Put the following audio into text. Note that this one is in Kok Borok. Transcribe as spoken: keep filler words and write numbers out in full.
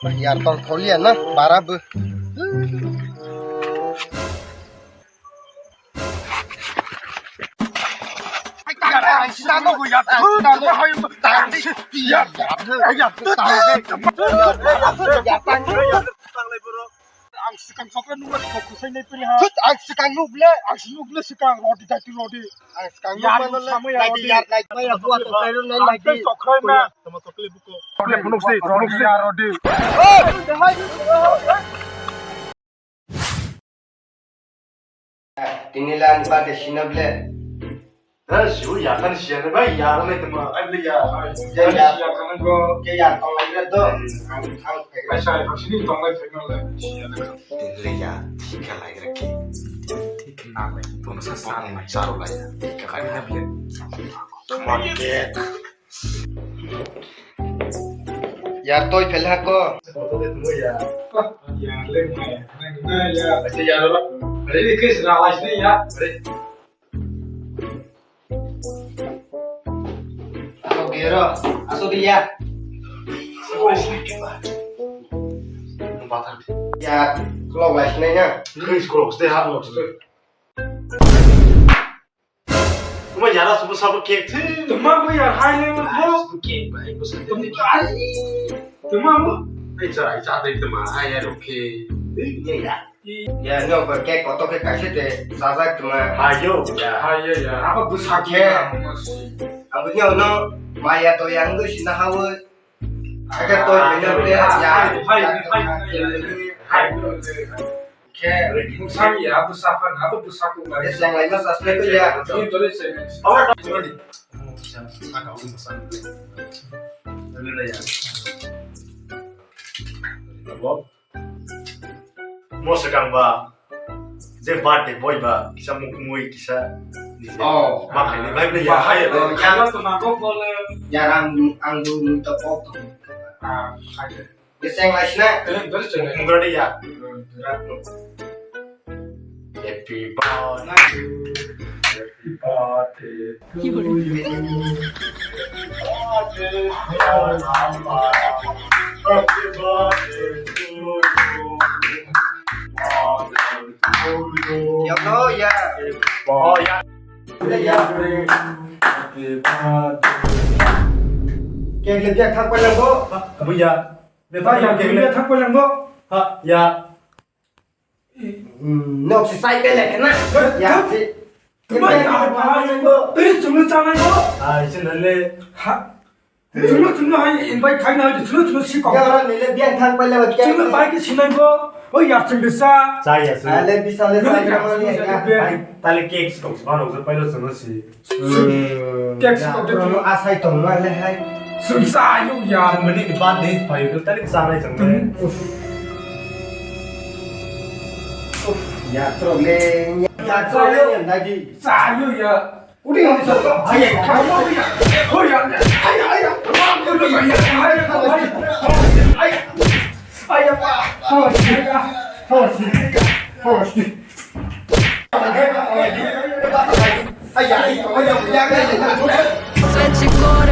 Yar tong tholiya na, bara bo. Ang swkang sokra nungma kok kusai nai pili ha. Thut, ang swkang nuk le, ang swkang nuk le swkang rodi dati rodi. Ang swkang nuk mano le, samaya nai di rodi. Yar nai, maya buat to kairo nai nai di. Tokrai ma. Tama tokle buko. Tokle phunuk si, phunuk si. Rodi. Tini le ani birthday sina ble. Ha, siu ya kan sia ne bai, ya ne tama, ai ble ya. Ya, ya. Sia kan go. Ke ya tong lai na to. Ang thang ke. Ai sai, sini tong lai thang lai. Sia ne. Tini le ya, si kan lai ke. Thik na lai. Tong sa sa lai, sa ro lai. Ka kai na ble. Come on, kid. Yar toi phel ha ko. Yar le mo ya. Acha yar ro. Are ni kis ra lai ne ya. Are. Aso gero. Aso dia. Ya, klok lai ne ya. Kis klok ste ha klok ste. Tuma yara subu sabu cake thi. Tuma bu yar hai le mo. Cake bai bu sabu. Tuma bu. Ai cha ai cha dei tuma hai ya okay. Ye ya. Ya no ko cake koto ke kaise te sajak tuma. Hayo ya. Hayo ya. Apa bu sabu. Abu nyo no maya to yang du sina hawo. Agar to yang du ya. Hai hai hai. Khe, bwsang ya, bwsa phan, abo bwsa kok lai. Cheng lai ma subscribe ya. Ni dole cheng. Awa, dole ni. Saka, bwsa. Dole ya. Abo. Mo swkang ba. Je birthday boy ba, kisa muk mui, kisa. Oh. Ma khai ni bai bai ya. Hai, hai. Kala to na kok bole. Ya, ang, ang bu mui to kok to. Ah, hai. Geseng lai sina. Eh, dari sini. Mugura dia. Happy birthday. Happy birthday to you. Happy birthday. Happy birthday to you. Happy birthday to you. Ya, oh, ya. Oh, ya. Ya, ya. Happy birthday. Cake le biak thang pai lang bo. Buya. Bai, ya, keng le thang pai lang bo. Ha, ya. Hmm, nok si sai bele kena. Ya, si. Bai, ya, bai, ya. Tei chumle chanai bo. Ai, si nale. Ha. Chumle, chumle hai invite khai na, chumle, chumle si kok. Ya, nile biak thang pai lang bo. Chumle bai ke sinai bo. Oi, ya, chumle sa. Sa ya, sa. Ale bisa le sai kamani ya. Tale cake stok sma rok je pailo chwngno si. Cake stok de. Asai tongma le hai. Sumsa ayu ya. Mani ni birthday payo tale chanai chwngno. Ya problem. Ya problem ya nagi. Sayu ya. Udi ngi sa. Ayo. Ayo. Ayo. Ayo. Ayo. Ayo. Such a good